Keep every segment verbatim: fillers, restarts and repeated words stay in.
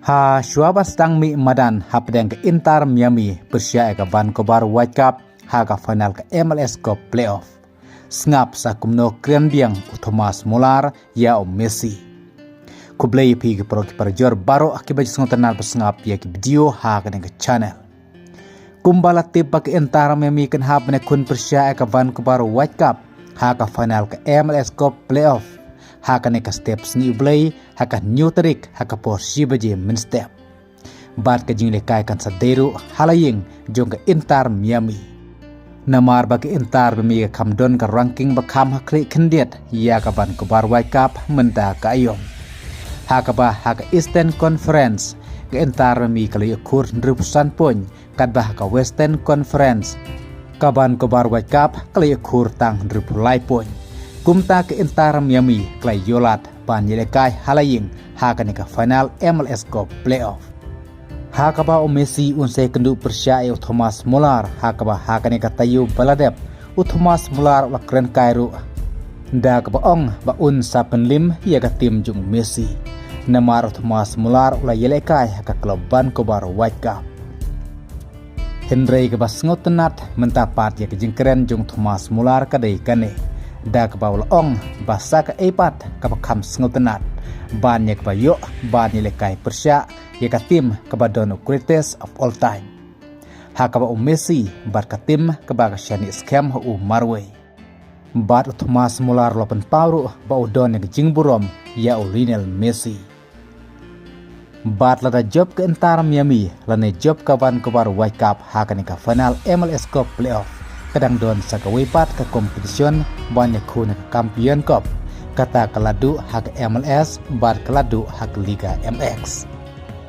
Ha shuwa ba sdang mih madan hapdeng ka Inter Miami pyrshah ïa ka Vancouver Whitecaps ha ka final ka M L S Cup Playoff. Sngap sa kumno kren biang u Thomas Muller ïa u Messi. Khublei ïa phi ki paralok ki parajor baroh kiba ju sngewtynnat ban sngap ïa ki video ha kane ka channel. Kumba la tip ba ka Inter Miami kan hap ban ïakhun pyrshah ïa ka Vancouver Whitecaps ha ka final ka M L S Cup Playoff ha kane ka step sngi U Blei ha ka hynñiew tarik ha ka por shi baje mynstep. Bad ka jingïalehkai kan sa dei ruh ha la ïing jong ka Inter Miami. Namar ba ka Inter Miami ka kham don ka ranking ba kham ha khlieh khyndiat ïa ka Vancouver Whitecaps mynta ka aïom. Ha kaba ha ka Eastern Conference ka Inter Miami ka la ïoh khur hynriewphew san point, katba ha ka Western Conference ka Vancouver Whitecaps ka la ïoh khur tang hynriewphew lai point. Kumta ka Inter Miami ka la ïoh lad ban ïalehkai ha la ïing ha kane ka final M L S Cup Playoff. Ha kaba u Messi un sa ïakynduh pyrshah ïa u Thomas Muller, ha kaba ha kane ka taïew ba la dep u Thomas Muller u la kren kai ruh da kaba ong ba un sa pynlim ïa ka tim jong u Messi. Namar u Thomas Muller u la ïalehkai ha ka klub Vancouver Whitecaps. Hynrei kaba sngewtynnat mynta pat ïa ka jingkren jong u Thomas Muller ka dei kane, da kaba u la ong ba sa kaei pat kaba kham sngewtynnat ban ïa kaba ïoh ban ïalehkai pyrshah ïa ka tim kaba don u greatest of all time, ha kaba u Messi bad ka tim kaba ka shaniah skhem ha u marwei. Bad u Thomas Muller u la pynpaw ruh ba u don ïa ka jingburom ïa u Lionel Messi. Bad lada jop ka Inter Miami lane jop ka Vancouver Whitecaps ha kane ka final M L S Cup Playoff, ka dang don sa kawei pat ka competition ban ïakhun ïa ka Champion Cup, kata ka la duh ha ka M L S bad ka la duh ha ka Liga M X.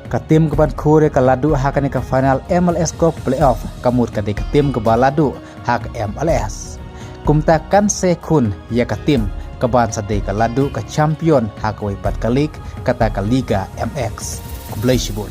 Ka tim kaban khur ïa ka la duh ha kane ka final M L S Cup Playoff ka mut ka dei ka tim kaba la duh ha ka M L S. Kumta kan sa ïakhun ïa ka tim kaban sa dei ka la duh ka champion ha kawei pat ka league, kata ka Liga M X. Khublei shibun.